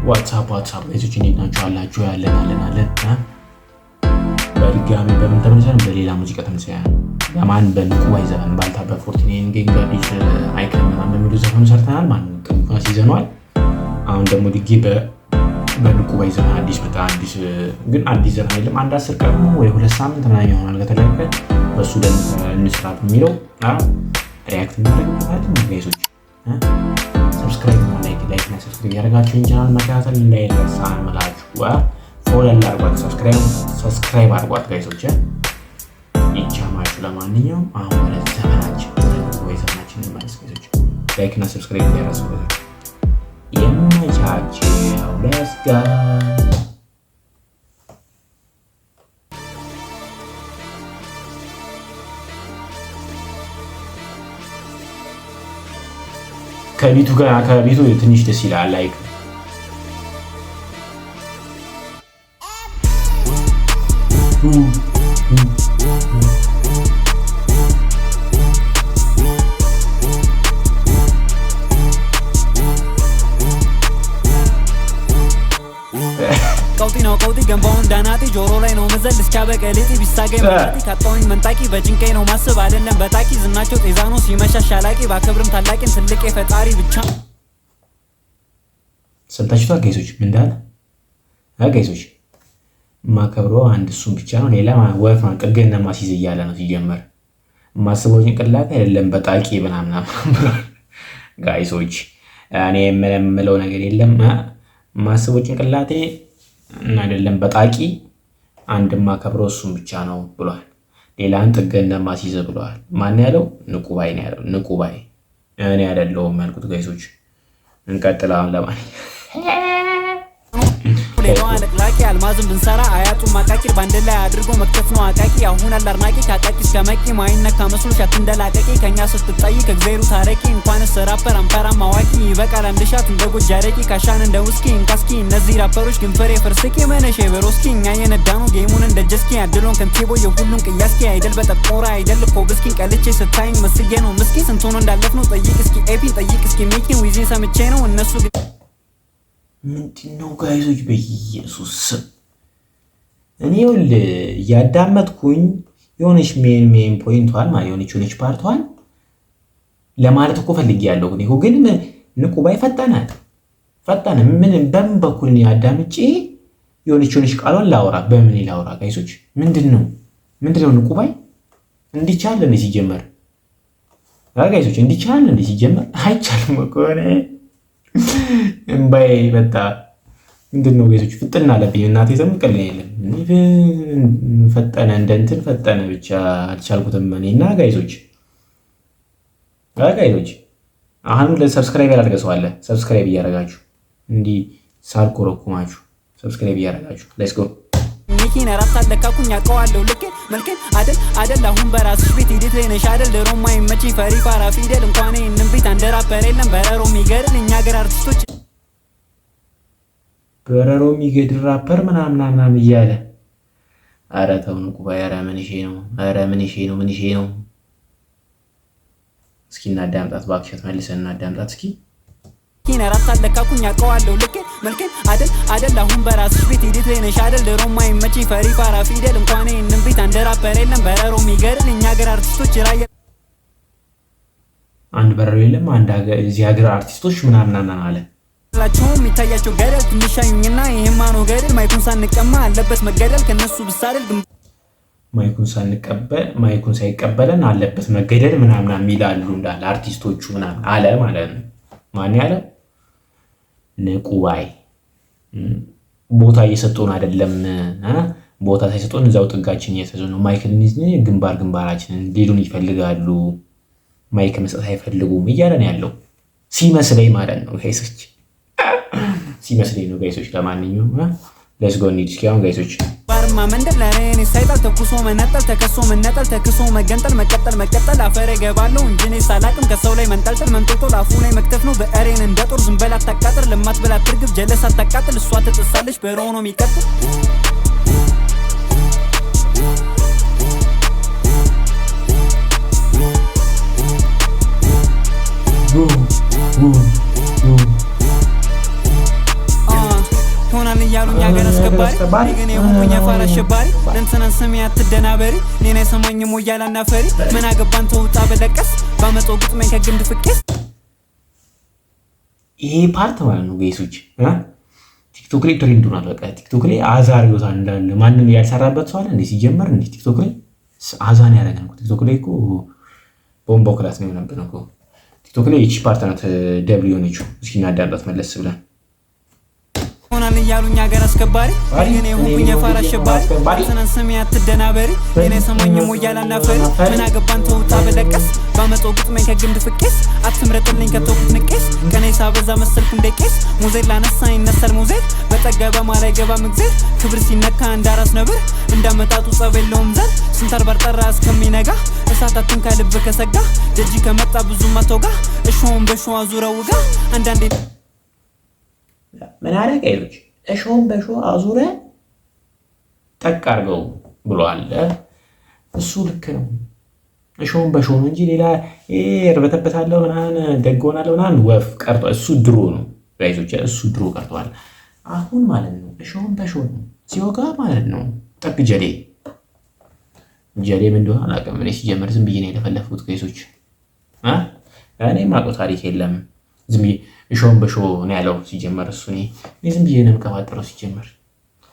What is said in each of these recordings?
What's up, what's up guys ኦች፣ እንዴት ናችሁ? አላችሁ? ያለን አለን አለን። በድጋሚ በምን ተመልሰን? በሌላ ሙዚቃ ተመልሰናል። በማን? በንቁባይ ዘፈን፣ ባልታ በ 49 Gang አዲስ አይከን ምናምን በሚሉ ዘፈኑ ሰርተናል። ማን ቅንኳስ ይዘነዋል። አሁን ደግሞ ድጌ በንቁባይ ዘፈን አዲስ መጣ። አዲስ ግን አዲስ ዘፈን የለም። አንድ 10 ቀን ወይ 2 ሳምንት ምናምን ይሆናል ከተለቀቀ። በእሱ ደግሞ እንስራት የሚለው react እናደርግበታለን። Guys ኦች፣ subscribe እና like፣ like እና subscribe ያደረጋችሁ ቻናል መከታተል እንዳይረሳ እንምላችሁ። Follow አድርጓት፣ subscribe አድርጓት guys ኦች፣ ይቻማችሁ። ለማንኛውም አሁን ወደ ዘፈናችን ወይ ዘፈናችን እንመለስ guys ኦች። Like እና subscribe እንዳይረሱ guys ኦች። ይመቻችሁ። Let's go። ከ beat ኡ ጋር ከ beat ኡ ትንሽ ደስ ይላል። Like ቀውጢ ነው ቀውጢ፣ ገንባውን እንዳናጢ፣ ጆሮ ላይ ነው መዘል እስኪያበቀልጢ፣ ቢሳገኝ መጣጢ፣ ካጣሁኝ መንጣቂ፣ በጭንቀኝ ነው ማስብ አይደለም በጣቂ፣ ዝናቸው ጤዛ ነው ሲመሻሽ አላቂ፣ ባከብርም ታላቂን ትልቅ ፈጣሪ ብቻ። ሰምታችኋል guys ኦች? ምን እንዳለ guys ኦች? ማከብረው አንድ እሱን ብቻ ነው። ሌላ ወፍ ጥግህን ማስይዝ እያለ ነው። ሲጀመር የማስበው ጭንቅላት አይደለም በጣቂ ምናምን ብሏል። Guys ኦች፣ እኔ የምለው ነገር የለም። የማስበው ጭንቅላቴ አይደለም በጣቂ፣ አንድ ማከብረው እሱን ብቻ ነው ብሏል። ሌላን ጥግህን ማስይዝ ብለዋል። ማን ያለው? ንቁባይ ነው ያለው። ንቁባይ፣ እኔ አይደለሁም ያልኩት guys ኦች። እንቀጥል አሁን ለማንኛውም። ሌላዋ ለቅላቂ፣ አልማዝን ብንሰራ አያጡም አቃቂር፣ ባንድ ላይ አድርጎ መክተት ነው አቃቂ፣ አሁን አላርናቂ፣ ከአቃቂ እስከ መቂ፣ ማይነካ መስሎሽ አትንደላቀቂ፣ ከኛ ስትጠይ ከእግዜሩ ታረቂ፣ እንኳንስ ራፐር አንፈራም አዋቂ፣ ይበቃል አንድ shot እንደ ጎጅ አረቂ፣ ካሻን እንደ ውስኪ እንካስኪ፣ እነዚህ ራፐሮች ግንፍሬ ፍርስቂ መነሼ በሮስኪ፣ እኛ የነዳኑ game ኡን እንደ jet ski፣ አድሎን ከንቲቦ የሁሉም ቅያስኪ፣ አይደል በጠቆረ አይደል እኮ ብስኪን፣ ቀልቼ ስታይኝ መስዬ ነው ምስኪን፣ ስንቱን እንዳለፍ ነው ጠይቅ እስኪ ኤፒን፣ ጠይቅ እስኪ ሚኪን፣ ዊዚን ሰምቼ ነው እነሱ ግን ምንድን ነው guys ኦች? በኢየሱስ ስም፣ እኔ ይኸውልህ እያዳመጥኩኝ የሆነች main main point ኧን ማለት የሆነች የሆነች part ኧን ለማለት እኮ ፈልጌያለሁ። እኔ እኮ ግን ንቁባይ ፈጠነ ፈጠነ። ምን በምን በኩል እኔ አዳምጬ የሆነች የሆነች ቃሏን ላውራ? በምን ላውራ guys ኦች? ምንድን ነው ምንድን ነው ንቁባይ እንዲቻል እንዴ ሲጀመር? Guys ኦች፣ እንዲቻል እንዴ ሲጀመር? አይቻልም እኮ። እኔ እምባዬ መጣ። ምንድን ነው guys ኦች? ፍጥን አለብኝ። እናቴ ዘም ቀል የለም፣ ፈጠነ፣ እንደ እንትን ፈጠነ። ብቻ አልቻልኩትም እኔ። እና guys ኦች፣ guys ኦች፣ አሁንም ለ subscribe ያላደረገ ሰው አለ። Subscribe እያደረጋችሁ፣ እንዲህ ሳልኮረኩማችሁ subscribe እያደረጋችሁ let's go። ሚኪን አራት አለካኩኝ አውቀዋለሁ ልኬን መልኬን አደል አደል፣ አሁን በራስሽ ቤት edit ላይ ነሽ አደል፣ ድሮ ማይመችኝ ፈሪ ፋራ ፊደል፣ እንኳን ይህንን ቤት አንድ ራፐር የለም በረሮ የሚገድል፣ እኛ ሀገር አርቲስቶች በረሮ የሚገድል ራፐር ምናምን ምናምን እያለ። ኧረ ተው ንቁባይ፣ ኧረ ምን ነው? ኧረ ምን ነው? ምን ነው? እስኪ እናዳምጣት እባክሽ፣ መልሰን እናዳምጣት እስኪ። ሚኪን አራት አለካኩኝ አውቀዋለሁ ልኬን መልኬን አደል አደል፣ አሁን በራስሽ ቤት edit ላይ ነሽ አደል፣ ድሮ ማይመችኝ ፈሪ ፋራ ፊደል፣ እንኳን ይህንን ቤት አንድ ራፐር የለም በረሮ የሚገድል፣ እኛ ሀገር አርቲስቶች ራየ አንድ በረሮ የለም አንድ እዚህ ሀገር አርቲስቶች ምናምን ምናምን አለ። ላቸውም የሚታያቸው ገደል፣ ትንሽ አዩኝና ይሄማ ነው ገደል፣ mic ኡን ሳንቀማ አለበት መገደል፣ ከነሱ ብሳደል mic ኡን ሳንቀበል፣ mic ኡን ሳይቀበለን አለበት መገደል ምናምን የሚላሉ እንዳለ አርቲስቶቹ ምናምን አለ ማለት ነው። ማን ያለው? ንቁባይ። ቦታ እየሰጡን አይደለም። ቦታ ሳይሰጡን እዛው ጥጋችን እየተዙ ነው። Mic ልንይዝ ግንባር ግንባራችንን ሊሉን ይፈልጋሉ። Mic መስጠት አይፈልጉም እያለ ነው ያለው ሲመስለኝ ማለት ነው guys ኦች፣ ሲመስለኝ ነው guys ኦች። ለማንኛውም let's go፣ እንሂድ እስኪ አሁን guys ኦች። ባርማ መንደር ለእኔ ሳይጣል፣ ተኩሶ መነጠል፣ ተከሶ መነጠል፣ ተክሶ መገንጠል፣ መቀጠል መቀጠል፣ አፈር እገባለሁ እንጂ እኔ ሳላቅም ከሰው ላይ መንጠልጠል፣ መንጦልጦል አፉ ላይ መክተፍ ነው ብዕሬን እንደ ጦር፣ ዝም በል አታቃጥር፣ ለማትበላ ትርግብ ጀለስ አታቃጥል፣ እሷ ትጥሳለች በሮ ነው የሚቀጥል። እያሉኝ ሀገር አስከባሪ፣ እኔ ግን የሆንኩኝ የፋራ አሸባሪ። ለእንትናን ስሜ አትደናበሪ፣ እኔን አይሰማኝም ወያላና ፈሪ። ምን አገባን ተውጣ በለቀስ ባመጣው ግጥሜን ከግንድ ፍቄስ። ይሄ part ማለት ነው guys ኦች፣ ቲክቶክ ላይ trend ሆኗል። በቃ ቲክቶክ ላይ አዛር ይወታል እንዳለ ማንም ያልሰራበት ሰው አለ እንዴ? ሲጀመር እንዴ ቲክቶክ ላይ አዛን ያደረገን እኮ። ቲክቶክ ላይ እኮ bomboclaat ነው የሆነብን እኮ። ቲክቶክ ላይ ይቺ part ናት W የሆነችው። እስኪ እናዳምጣት መለስ ብለን። ሆናል እያሉኝ ሀገር አስከባሪ፣ እኔ ግን የሆንኩኝ የፋራ አሸባሪ። እንትናን ስሜ አትደናበሪ፣ እኔን አይሰማኝም ወያላና ፈሪ። ምን አገባን ተውጣ በለቀስ ባመጣው ግጥሜን ከግንድ ፍቄስ። አትምረጥልኝ ከተውኩት ንቄስ፣ ቀኔ ሳበዛ መሰልኩ እንደ ቄስ። ሙዜል ላነሳ ይነሳል ሙዜል፣ በጠገበ ማላይ ገባ ምግዜር። ክብር ሲነካ እንዳራስ ነብር፣ እንዳመጣጡ ጸብ የለውም ዘር። ስንት አርባር ጠራ እስከሚነጋ፣ እሳት አትንካ ልብ ከሰጋ። ደጅ ከመጣ ብዙ አተውጋ፣ እሾውን በሾህ አዙረው ውጋ አንዳንዴ። ምን አለ guys ኦች? እሾውን በሾህ አዙረ ጠቅ አድርገው ብሏል። እሱ ልክ ነው። እሾውን በሾህ ነው እንጂ ሌላ እርበተበታለሁ ምናምን ደግ ሆናለሁ ምናምን ወፍ ቀርቷል። እሱ ድሮ ነው guys ኦች፣ እሱ ድሮ ቀርቷል። አሁን ማለት ነው እሾውን በሾህ ነው ሲወጋ ማለት ነው። ጠቅ ጀሌ ጀሌ ምን እንደሆነ አላውቅም። እኔ ሲጀመር ዝም ብዬ ነው የለፈለፍኩት guys ኦች። እኔ የማውቀው ታሪክ የለም። ዝም ብዬ እሾውን በሾህ ነው ያለው ሲጀመር እሱ። እኔ ዝም ብዬ ነው የምቀባጥረው ሲጀመር።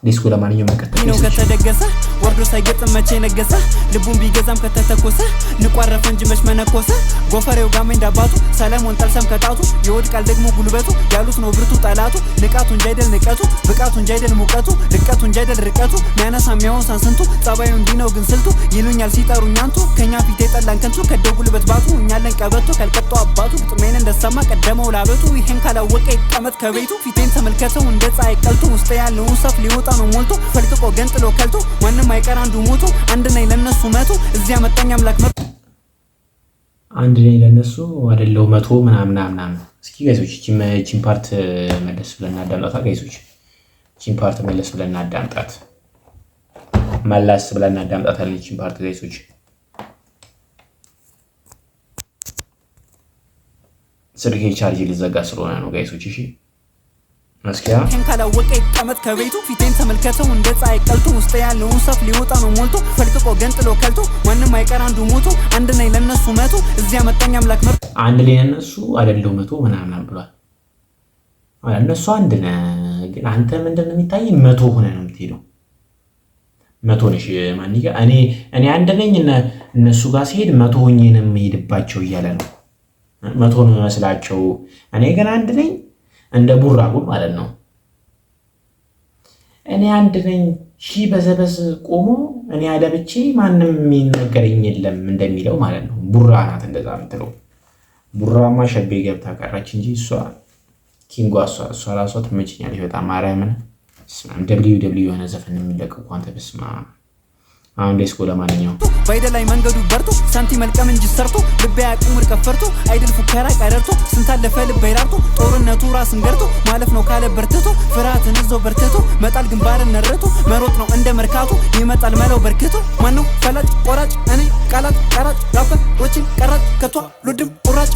ዲስኮ ለማንኛውም መቀጠል ነው ከተደገሰ፣ ወርዶ ሳይገጥም መቼ ነገሰ? ልቡን ቢገዛም ከተተኮሰ፣ ንቋረፈ እንጂ መች መነኮሰ? ጎፈሬው ጋሜ እንዳባቱ ሰለሞን ጠልሰም ከጣቱ ይወድቃል ደግሞ ጉልበቱ። ያሉት ነው ብርቱ ጠላቱ፣ ንቃቱ እንጂ አይደል ንቀቱ፣ ብቃቱ እንጂ አይደል ሙቀቱ፣ ልቀቱ እንጂ አይደል ርቀቱ። ሚያነሳ የሚያወሳን ስንቱ፣ ጸባዩ እንዲህ ነው ግን ስልቱ። ይሉኛል ሲጠሩኝ አንቱ፣ ከኛ ፊት የጠላን ከንቱ። ከደው ጉልበት ባቱ እኛለን ቀበቶ ካልቀጡ አባቱ። ግጥሜን እንደሰማ ቀደመው ላበቱ፣ ይሄን ካላወቀ ይቀመጥ ከቤቱ። ፊቴን ተመልከተው እንደ ፀሐይ ቀልቶ፣ ውስጥ ያለውን ሰፍ ሊወጣ ነው ሞልቶ። ፈልቅቆ ገንጥሎ ከልቶ ማንም አይቀር አንዱ ሞቶ። አንድ ነኝ ለነሱ 100፣ እዚያ መጣኝ አምላክ መርቶ። አንድ ነኝ ለነሱ አይደለው 100 ምናምን ምናምን። እስኪ guys ኦች፣ ይቺን part መለስ ብለን እናዳምጣታ። Guys ኦች፣ ይቺን part መለስ ብለን እናዳምጣት። መለስ ብለን እናዳምጣታለን ይቺን part guys ኦች። ስልኬ ቻርጅ ሊዘጋ ስለሆነ ነው guys ኦች። እሺ መስኪያ። ይሄን ካላወቀ ይቀመጥ ከቤቱ። ፊቴን ተመልከተው እንደ ፀሐይ ቀልቶ፣ ውስጥ ያለውን ሰፍ ሊወጣ ነው ሞልቶ። ፈልቅቆ ገንጥሎ ከልቶ ማንም አይቀር አንዱ ሞቶ። አንድ ነኝ ለነሱ 100፣ እዚያ መጣኝ አምላክ መርቶ። አንድ ላይ እነሱ አይደለው 100 ምናምን ብሏል። እነሱ አንድ ነህ፣ ግን አንተ ምንድን ነው የሚታይ? 100 ሆነ ነው የምትሄደው። 100 ነሽ ማን ጋር እኔ አንድ ነኝ፣ እነሱ ጋር ሲሄድ 100 ሆኜ ነው የምሄድባቸው እያለ ነው። 100 ነው መስላቸው፣ እኔ ግን አንድ ነኝ። እንደ ቡራቡል ማለት ነው። እኔ አንድ ነኝ፣ ሺህ በዘበዝ ቆሞ እኔ አለብቼ ማንም የሚነገረኝ የለም እንደሚለው ማለት ነው። ቡራ ናት እንደዛ የምትለው። ቡራማ ሸቤ ገብታ ቀረች እንጂ እሷ ኪንጓ እሷ ራሷ ትመቸኛለች በጣም። ማርያምን W W የሆነ ዘፈን የሚለቀቁ አንተ በስመ አብ። አሁን let's go ለማንኛውም። ባይደላይ መንገዱ በርቶ፣ ሳንቲም መልቀም እንጂ ሰርቶ፣ ልቤ አያውቅም ውድቀት ፈርቶ። አይድል ፉከራ ቀረርቶ፣ ስንታለፈ ልቤ ራርቶ። ጦርነቱ ራስን ገርቶ ማለፍ ነው ካለ በርትቶ፣ ፍርሃትን ይዞ በርትቶ መጣል ግንባርን ነርቶ፣ መሮጥ ነው እንደ መርካቶ። ይመጣል መለው በርክቶ። ማነው ፈላጭ ቆራጭ? እኔ ቃላት ቀራጭ፣ ራፐሮችን ቀራጭ፣ ከቷ ሉድም ቁራጭ።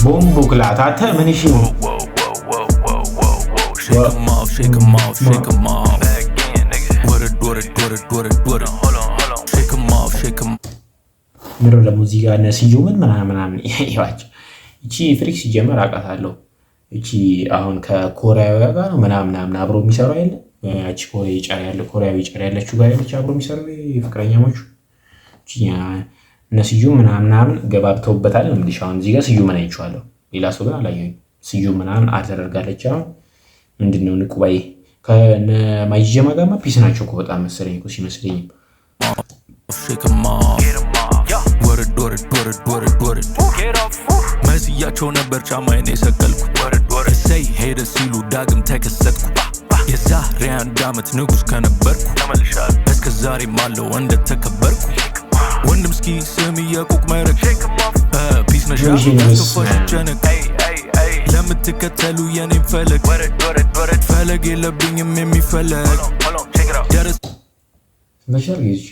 Bomboclaat አንተ ምን እሺ ነው? Shake 'em off, shake 'em off, shake 'em off. What it, what it, what it, what it, what it. Shake 'em off, shake 'em. ምንድነው ደግሞ እዚህ ጋር እነ ስዩምን ምናምን ምናምን ይዋቸው። እቺ ፍሪክ ሲጀመር አውቃታለሁ። እቺ አሁን ከኮሪያዊ ጋር ነው ምናምን ምናምን አብሮ የሚሰሩ አይደለ? ያቺ ኮሪያ ጫር ያለ ኮሪያዊ ጫር ያለችው ጋር ያለች አብሮ የሚሰሩ ፍቅረኛሞቹ። እቺ እነ ስዩም ምናምን ምናምን ገባብተውበታል ነው የምልሽ። አሁን እዚህ ጋር ስዩምን አይቼዋለሁ፣ ሌላ ሰው ግን አላየሁኝም። ስዩም ምናምን አደረጋለች። አሁን ምንድን ነው ንቁባይ ከነ ማይጀማ ጋርማ peace ናቸው እኮ በጣም መሰለኝ እኮ ሲመስለኝም። Shake 'em off. What it, what it, what it, what it, what it. መስያቸው ነበር ጫማዬን የሰቀልኩ። እሰይ ሄደ ሲሉ ዳግም ተከሰትኩ። የዛሬ አንድ ዓመት ንጉሥ ከነበርኩ እስከ ዛሬም አለው እንደተከበርኩ። ወንድም እስኪ ስም የቁቅ መረቅ peace ነሻ ያስከፋሽ ጨነቅ። ለምትከተሉ የኔም ፈለግ ፈለግ የለብኝም የሚፈለግ ደረስ መቻል ጊዜ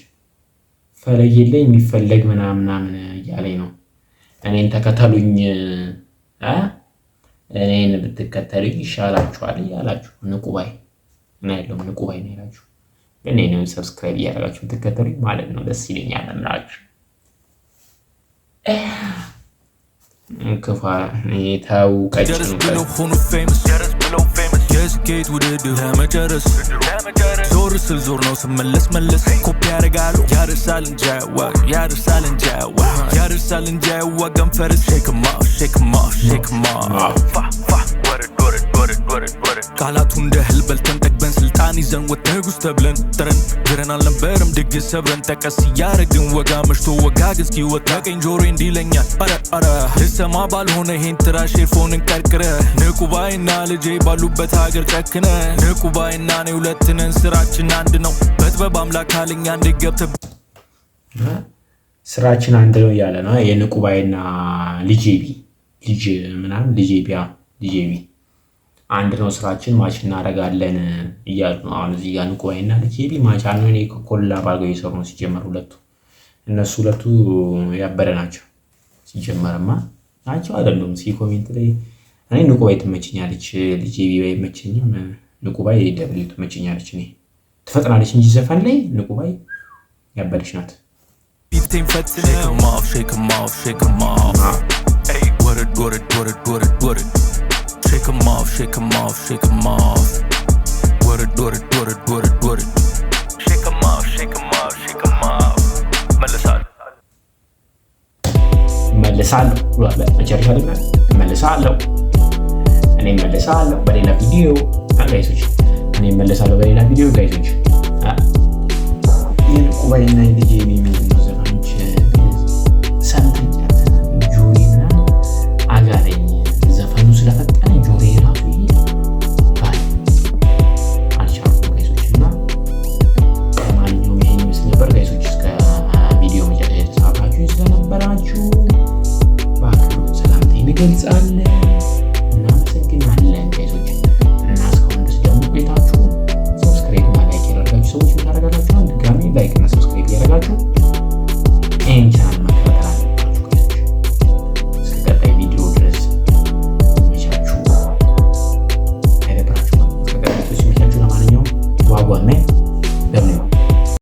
ፈለግ የለኝ የሚፈለግ ምናምን ምናምን እያለኝ ነው። እኔን ተከተሉኝ፣ እኔን ብትከተሉኝ ይሻላችኋል እያላችሁ ንቁባይ እና ያለውም ንቁባይ ነው ያላችሁ፣ ግን እኔን subscribe እያደረጋችሁ ብትከተሉኝ ማለት ነው ደስ ይለኛል። እምላችሁ ክፋ ተው ቀጭኑ ብለው ሆኑ famous የስኬት ውድድር ለመጨረስ ዞር ስል ዞር ነው ስመለስ መለስ ኮፒ ያደርጋሉ ያደርሳል እንጂ አይዋጋም ያደርሳል እንጂ አይዋጋም ያደርሳል እንጂ አይዋጋም ፈረስ shake 'em off, shake 'em off, shake 'em off. ቃላቱ እንደ እህል በልተን ጠግበን ስልጣን ይዘን ወጥተን ንጉስ ተብለን ጥረን ግረን አልነበረም ድግስ ሰብረን ጠቀስ እያረግን ወጋ መሽቶ ወጋግ እስኪወጣ ቀኝ ጆሮ እንዲለኛል አረ አረ ልሰማ ባልሆነ ይሄን trash earphone ን ቀርቅረ ንቁባይና ልጄ ባሉበት ሀገር ጨክነ ንቁባይና እኔ ሁለት ነን ስራችን አንድ ነው በጥበብ አምላክ አለኝ አንዴ ገብተ ስራችን አንድ ነው እያለ ነው። የንቁባይና ልጄ ቢ ልጅ ምናምን ልጄ ቢያ ልጄ ቢ አንድ ነው ስራችን match እናደርጋለን እያሉ ነው። አሁን እዚህ ጋር ንቁባይና ልጄ ቢ match ነው። እኔ collab አድርገው እየሰሩ ነው። ሲጀመር ሁለቱ እነሱ ሁለቱ ያበደ ናቸው። ሲጀመርማ ናቸው አይደሉም። ሲ comment ላይ እኔ ንቁባይ ትመቸኛለች፣ ልጄ ቢ ባይመቸኝም ንቁባይ ደብሊው ትመቸኛለች። እኔ ትፈጥናለች እንጂ ዘፈን ላይ ንቁባይ ያበደች ናት። ፊቴን ፈትነው shake 'em off, shake 'em off, shake 'em off. ወረድ ወረድ ወረድ ወረድ ወረድ shake 'em off, shake 'em off, shake 'em off. ወረድ ወረድ ወረድ ወረድ ወረድ shake 'em off, shake 'em off, shake 'em off. መልሳለሁ። መልሳለሁ ብሏል። መጨረሻ ላይ መልሳለሁ፣ እኔ መልሳለሁ በሌላ ቪዲዮ guys ኦች፣ እኔ መልሳለሁ በሌላ ቪዲዮ guys ኦች። የንቁባይና የልጄ ምንድን ነው ዘፈኖች ሰምተን ጨርሰናል። ጆሮዬ ምናምን አጋለኝ ዘፈኑ ስለፈጠነ ጆሮዬ ራሱ ይሄ ባል አልቻልኩም guys ኦች። እና ለማንኛውም ይሄን ይመስል ነበር guys ኦች። እስከ ቪዲዮ መጨረሻ የተሳታችሁ ስለነበራችሁ በአክብሮት ሰላምታዬን እገልጻለሁ።